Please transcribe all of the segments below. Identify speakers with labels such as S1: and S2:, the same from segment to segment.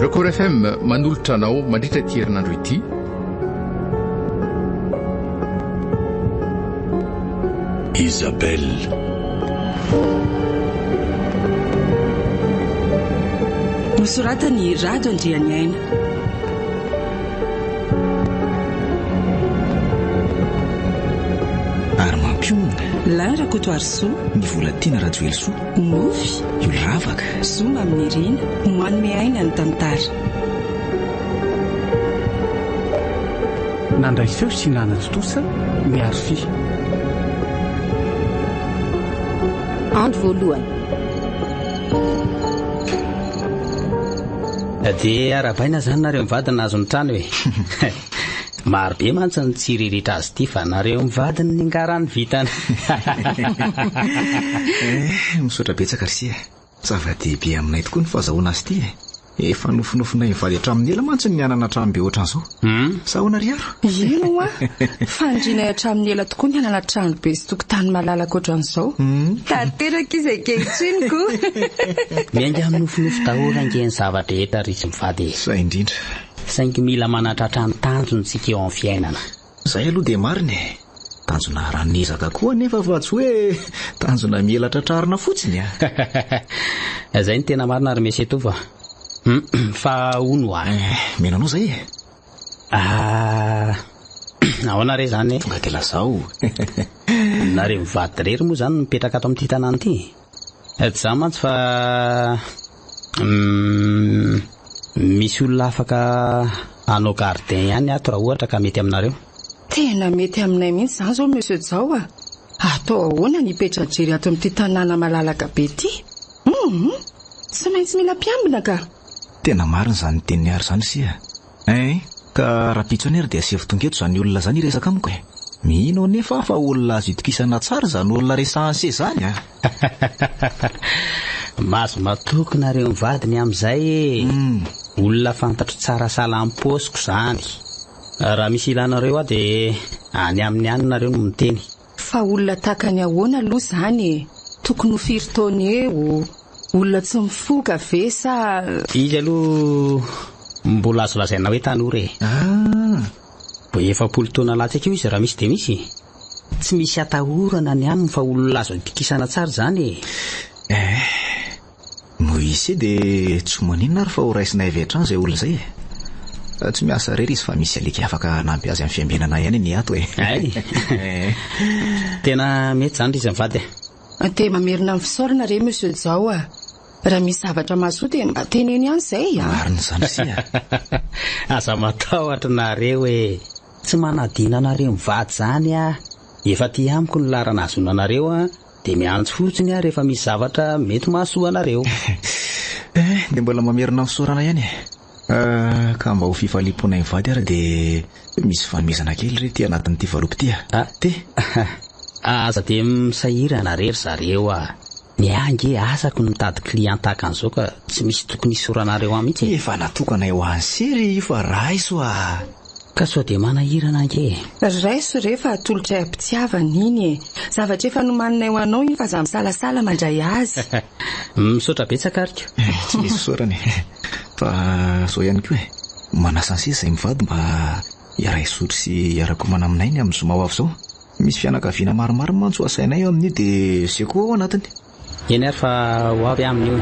S1: Record FM manolotra anao mandritra ity herinandro ity.
S2: Isabelle.
S3: Nosoratan'i Rado Andrianiaina.
S4: Ary mampionona.
S3: Lain Rakotoarisoa.
S4: Ny Volatiana Rajoelisoa.
S3: Nofy.
S4: Io ravaka.
S3: Zo Maminirina no manome aina ny tantara.
S5: Nandray feo sy nanatontosa ny Arfi.
S6: Andro voalohany.
S7: Dia arahabaina izany nareo mivady nahazo ny trano e. Maro be mantsy ny tsiriritra azy ity fa nareo mivady ny ningarany vitany.
S4: Eh, misaotra betsaka ry se a. Zava-dehibe aminay tokoa ny fahazahoana azy ity e. Efa nofinofinay mivady hatramin'ny ela mantsy ny hanana trano be ohatran'izao. Sa ahoana ry Aro?
S3: Eny hoa! Fanirianay hatramin'ny ela tokoa ny hanana trano be sy tokotany malalaka ohatran'izao. Tanteraka izy ankehitriny ko!
S7: Miainga amin'ny nofinofy daholo ange ny zava-drehetra ry izy mivady e.
S4: Zay indrindra.
S7: Saingy mila manatratra ny tanjony tsika eo amin'ny fiainana.
S4: Zay aloha dia marina e! Tanjona aran'ezaka koa anefa fa tsy hoe tanjona mila tratrarina fotsiny a!
S7: Zay no tena marina ry Monsieur Tovo a! Fa hono hoa.
S4: Eh, mino anao zay e!
S7: Ah, ahoana re zany e?
S4: Tonga dia lazao.
S7: Nareo mivady irery moa zany no mipetraka ato amin'ity tanàna ity? Tsy izany mantsy fa misy olona afaka hanao gardien ihany ato raha ohatra ka mety aminareo.
S3: Tena mety aminay mihitsy izany izao Monsieur Jao a! Atao ahoana ny hipetra-drery ato amin'ity tanàna malalaka be ity? Hum! Tsy maintsy mila mpiambina ka!
S4: Tena marina izany tenin'i Hary izany sia. Ein! Ka rahampitso anie ry dia asevo tonga eto izany olona izany hiresaka amiko e! Mino anefa aho fa olona azo itokisana tsara izany olona resahan'i se izany a!
S7: Mahazo matoky nareo mivady ny amin'izay e! Olona fantatro tsara sahala amin'ny paosiko izany. Raha misy ilanareo ahy dia any aminy any nareo no miteny.
S3: Fa olona tahaka ny ahoana aloha izany e? Tokony ho firy taona eo? Olona tsy mifoka ve sa.
S7: Izy aloha mbola azo lazaina hoe tanora e.
S4: Ah!
S7: Vao 40 taona latsaka eo izy raha misy dia misy. Tsy misy atahorana ny aminy fa olona azo itokisana tsara izany e.
S4: Eh! Noho izy dia tsy maninona ary fa ho raisinay avy hatrany izay olona izay e. Tsy miasa irery izy fa misy alika afaka hanampy azy amin'ny fiambenana ihany anie ato e.
S7: Hay! Tena mety izany ry izy mivady
S3: a. Dia mamerina ny fisaorana re Monsieur Jao a. Raha misy zavatra mahasoa dia mba teneno ihany izay a.
S4: Marina izany ry a.
S7: Aza matahotra nareo e. Tsy manadino anareo mivady izany aho. Efa aty amiko ny laharana ahazoana anareo a. Dia miantso fotsiny aho rehefa misy zavatra mety mahasoa anareo.
S4: Eh, dia mbola mamerina ny fisaorana ihany e. Ah, ka mba ho fifaliam-ponay mivady ary dia misy fanomezana kely re ity anatin'ity valopy ity a.
S7: Ah,
S4: Ty.
S7: Aza dia misahirana re ry zareo a. Ny ahy ange asako ny mitady client tahaka an'izao ka tsy misy tokony hisoranareo ahy mihitsy e.
S4: Efa natokanay ho an'i Sery io fa raiso a.
S7: Ka sao dia manahirana ange e.
S3: Raiso re fa atolotray am-pitiavana iny e. Zavatra efa nomaninay ho anao iny fa aza misalasala mandray azy.
S7: Misaotra betsaka ary ko.
S4: Tsy misy fisaorana e. Fa izao ihany koa e. Manasa an'i Seza izay mivady mba hiara-hisotro sy hiara-komana aminay ny amin'ny zoma ho avy izao. Misy fianakaviana maromaro mantsy ho asainay eo amin'io dia ze koa ao anatiny.
S7: Eny ary fa ho avy aho amin'io e.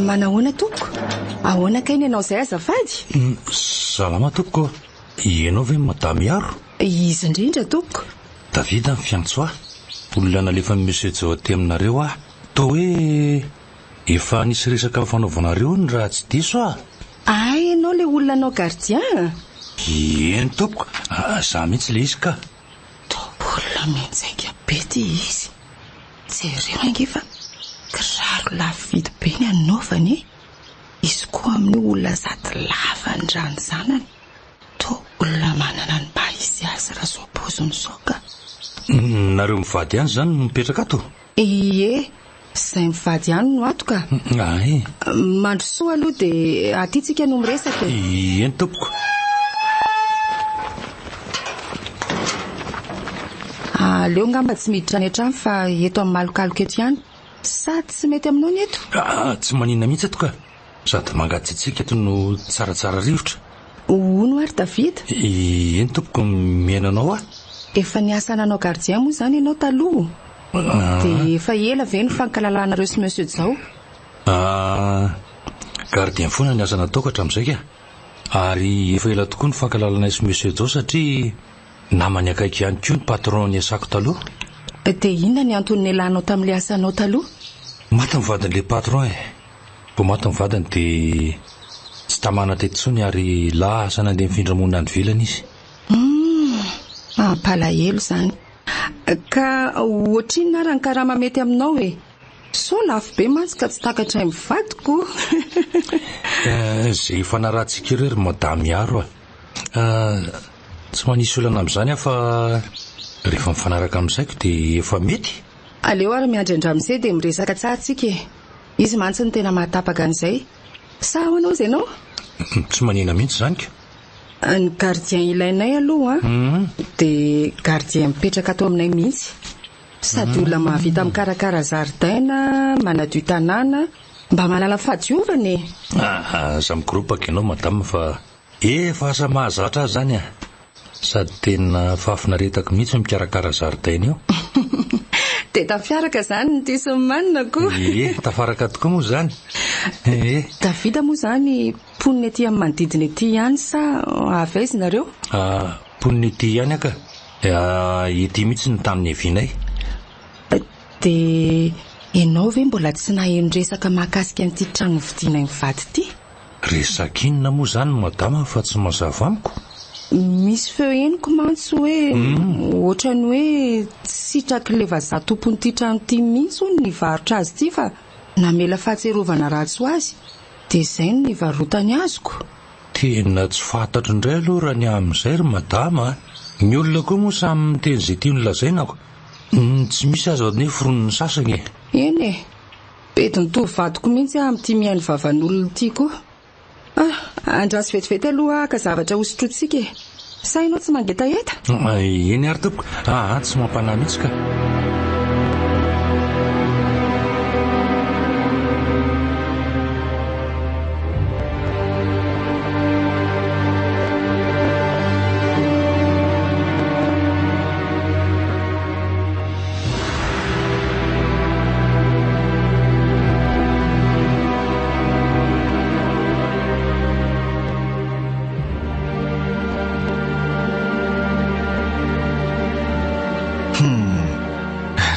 S3: Manahoana tompoko? Ahoana kay ny anao izay azafady?
S2: Salama tompoko. Ianao ve Madame Yaro?
S3: Izy indrindra tompoko.
S2: Davida ny fiantso ahy. Olona nalefan'i Monsieur Jao aty aminareo aho. Toa hoe efa nisy resaka nifanaovanareo hono raha tsy diso aho.
S3: Hay ianao ilay olona hanao gardien?
S2: Eny tompoko, za mihitsy ilay izy ka.
S3: Toa olona mianjaika be ity izy. Jereo ange fa kiraro lafo vidy be ny anaovany e. Izy koa amin'io olona sady lava ny rany zanany, toa olona manana ny maha izy azy raha izao paoziny izao ka.
S2: Nareo mivady ihany izany no mipetraka ato?
S3: Ie, izay mivady ihany no ato ka.
S2: Ay.
S3: Mandrosoa aloha dia aty tsika no miresaka e.
S2: Eny tompoko.
S3: Aleo angamba tsy miditra any an-trano fa eto amin'ny malokaloka eto ihany. Sa tsy mety aminao ny eto?
S2: Ah, tsy maninona mihitsy eto ka. Sady mangatsiatsiaka eto no tsaratsara rivotra.
S3: Hono ary David?
S2: Eny tompoko, mihaino anao aho.
S3: Efa niasa nanao gardien moa izany ianao taloha?
S2: Ah.
S3: Dia efa ela ve ny fankalalanareo sy Monsieur Jao?
S2: Ah, gardien foana ny asa nataoko hatramin'izay ka. Ary efa ela tokoa ny fankalalanay sy Monsieur Jao satria Namany akaiky ihany koa ny patron niasako taloha.
S3: Dia inona ny antony nialanao tamin'ilay asanao taloha?
S2: Maty ny vadin'ilay patron e. Vao maty ny vadiny dia tsy tamana teto intsony ary lasa nandeha nifindra monina any ivelany izy.
S3: Humm, mampalahelo izany. Ka ohatrinona ary ny karama mety aminao e? Sao lafo be mantsy ka tsy takatray mivadiko.
S2: Eh, izay ifanarahantsika ireo ry madame Miaro a. Ah, tsy manisy olana amin'izany aho fa rehefa mifanaraka amin'ny saiko dia efa mety.
S3: Aleo ary miandry an-dramose dia miresaka tsara tsika e. Izy mantsy no tena mahatapaka an'izay. Sa ahoana hozy ianao?
S2: Tsy manina mihitsy izany ka.
S3: Ny gardien ilainay aloha an, dia gardien mipetraka ato aminay mihitsy. Sady olona mahavita mikarakara zaridaina, manadio tanàna, mba mahalala fahadiovana e!
S2: Aza mikoropaka ianao madame fa efa asa mahazatra ahy izany a! Sady tena fahafinaretako mihitsy mikarakara zaridaina io.
S3: Dia tafiaraka izany ny tia sy ny manina ko!
S2: Ie, tafaraka tokoa moa izany. Ie.
S3: Davida moa izany mponina ety amin'ny manodidina ety ihany sa avy aiza nareo?
S2: Mponina ety ihany aho ka. Ety mihitsy ny tany niavianay.
S3: Dia ianao ve mbola tsy naheno resaka mahakasika an'ity trano novidianay mivady ity?
S2: Resaka inona moa izany madama fa tsy mazava amiko?
S3: Misy feo henoko mantsy hoe ohatran'ny hoe tsy sitrak'ilay vazaha tompon'ity trano ity mihitsy hono ny hivarotra azy ity fa namela fahatsiarovana ratsy ho azy dia izay no nivarotany azoko.
S2: Tena tsy fantatro indray aloha raha ny amin'izay ry madama a! Ny olona koa moa samy miteny izay tiany lazaina ko! Ny tsy misy aza anie foronin'ny sasany e!
S3: Eny e! Bedin'ny tovovadiko mihitsy aho amin'ity mihaino vavan'olona ity koa. Ah! Andraso vetivety aloha haka zavatra hosotrointsika e! Sa ianao tsy mangetaheta?
S2: Eny ary tompoko, aa tsy mampanahy mihitsy ka.
S4: Hum,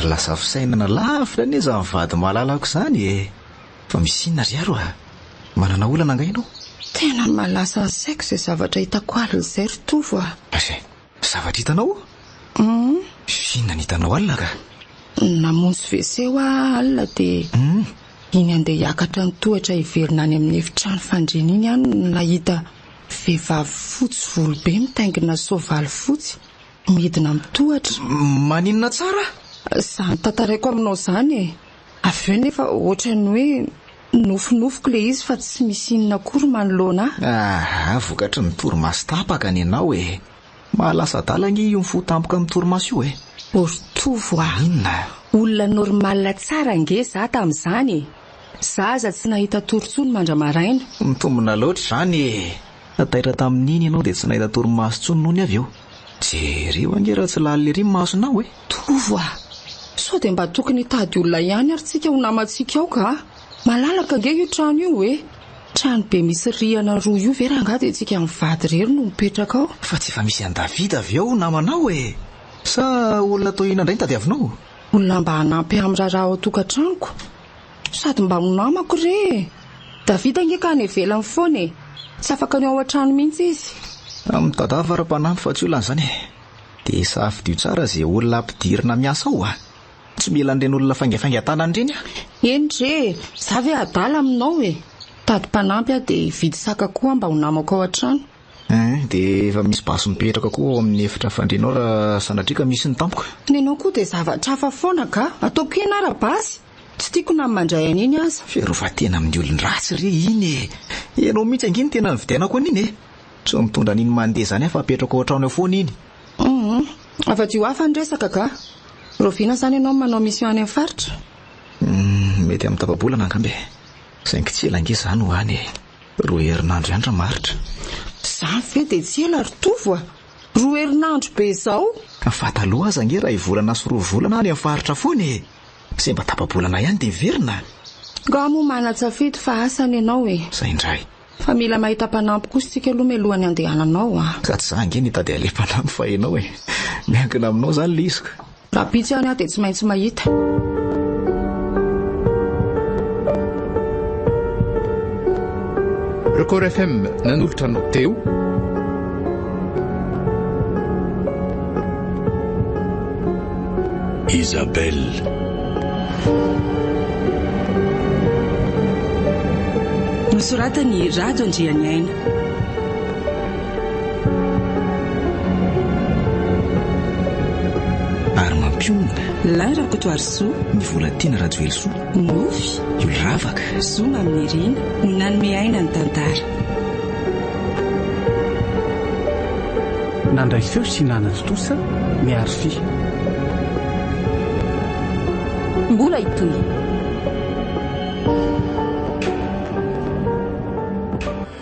S4: lasa fisainana lavitra anie izany vady malalako izany e! Fa misy inona ry Aro a? Manana olana angaha ianao?
S3: Tena mahalasa ny saiko izay zavatra hitako alina izay ry Tovo a!
S4: Izay zavatra hitanao?
S3: Hum.
S4: Inona no hitanao alina ka?
S3: Namonjy WC aho alina dia iny andeha hiakatra ny tohatra hiverina any amin'ny efitrano fandriana iny aho no nahita vehivavy fotsy volo be mitaingina soavaly fotsy midina amin'ny tohatra.
S4: Maninona tsara?
S3: Izany tantaraiko aminao izany e! Avy eo nefa ohatran'ny hoe nofinofiko ilay izy fa tsy misy inona akory manoloana ahy.
S4: Aa, vokatry ny torimaso tapaka ny anao e! Mahalasa adala ange io mifoha tampoka amin'ny torimaso io e!
S3: O ry Tovo a!
S4: Inona?
S3: Olona normal tsara ange za tamin'izany e! Za aza tsy nahita tory intsony mandra-maraina.
S4: Mitombina loatra izany e! Taitra tamin'iny ianao dia tsy nahita torimaso intsony nony avy eo. Jereo ange raha tsy lalina ery ny masonao e!
S3: Tovo a! Sao dia mba tokony hitady olona ihany ary tsika ho namantsika ao ka! Malalaka ange io trano io e! Trano be misy rihana roa io ve rangahy dia tsika mivady irery no mipetraka ao?
S4: Fa tsy efa misy an'i Davida avy ao namanao e! Sa olona toy inona indray no tadiavinao?
S3: Olona mba hanampy ahy amin'ny raharaha ao an-tokantranoko. Sady mba ho namako re e! Davida ange ka any ivelany foana e! Tsy afaka ny ao an-trano mihitsy izy.
S4: Mitadiava ary mpanampy fa tsy olana izany e! Dia safidio tsara izay olona ampidirina miasa ao a! Tsy mila an'ireny olona faingafaingan-tanana ireny aho.
S3: Eny re e! Za ve adala aminao e! Hitady mpanampy aho dia hividy saka koa aho mba ho namako ao an-trano.
S4: Hein, dia efa misy basy mipetraka koa ao amin'ny efitra fandrianao raha sanatria ka misy ny tampoka.
S3: Nenao koa dia zavatra hafa foana ka! Ataoko inona ara basy? Tsy tiako na ny mandray an'iny aza.
S4: Fiarovan-tena amin'ny olon-dratsy re iny e! Ianao mihitsy ange no tena nividianako an'iny e! Tsy mitondra an'iny mandeha izany aho fa apetrako ao an-trano ao foana iny.
S3: Hum, afa-tsy io hafa ny resaka ka! Rahoviana izany ianao no manao mission any amin'ny faritra?
S4: Hum, mety amin'ny tapa-bolana angamba e! Saingy tsy ela ange izaho no any e! Roa herinandro ihany raha maharitra.
S3: Izany ve dia tsy ela ry Tovo a! Roa herinandro be izao!
S4: Fa taloha aza ange iray volana sy roa volana any amin'ny faritra foana e! Izay mba tapa-bolana ihany dia miverina.
S3: Nga moa manan-tsafidy fa asa ny anao e!
S4: Izay indray.
S3: Fa mila mahita mpanampy kosa isika aloha mialohan'ny handehananao a!
S4: Ka tsy za ange no hitady an'ilay mpanampy fa ianao e! Miankina aminao izany ilay izy ka.
S3: Rahampitso ihany aho dia tsy maintsy mahita.
S1: Record FM nanolotra anao teo.
S2: Isabelle.
S8: Nosoratan'i Rado Andrianiaina.
S4: Ary mampionona.
S8: Lahy Rakotoarisoa.
S4: Ny Volatiana Rajoelisoa.
S8: Nofy.
S4: Iolravaka.
S8: Zo Maminirina no nanome aina ny tantara.
S5: Nandray feo sy nanatontosa ny Arfi.
S6: Mbola hitohy.